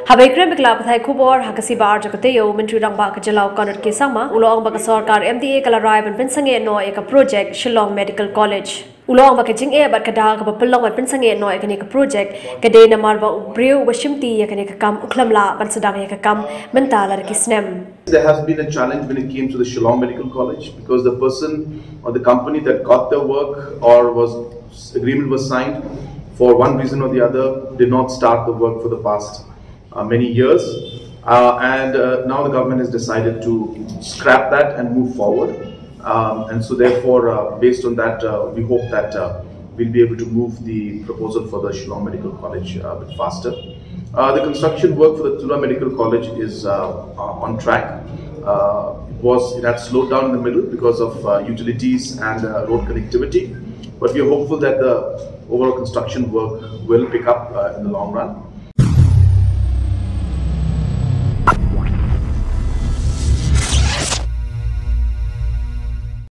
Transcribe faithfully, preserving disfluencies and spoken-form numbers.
Haba kren bad ki lad pathai khubor ha ka C B R jong ka taïew, u Myntri Rangbah ka jylla u Conrad K Sangma u la ong ba ka sorkar M D A ka la rai ban pynsangeh noh ïa ka project Shillong Medical College. U la ong ba ka jingeh bad ka daw kaba pynlong ban pynsangeh noh ïa kane ka project ka dei namar ba u briew uba shimti ïa kane ka kam u khlem lah ban sdang ïa ka kam mynta lada ki snem. There has been a challenge when it came to the Shillong Medical College because the person or the company that got the work or was agreement was signed for one reason or the other did not start the work for the past uh, many years. Uh, and uh, now the government has decided to scrap that and move forward. Um, and so, therefore, uh, based on that, uh, we hope that uh, we'll be able to move the proposal for the Shillong Medical College uh, a bit faster. Uh, the construction work for the Tulwa Medical College is uh, uh, on track. Uh, it was it had slowed down in the middle because of uh, utilities and uh, road connectivity, but we are hopeful that the overall construction work will pick up uh, in the long run.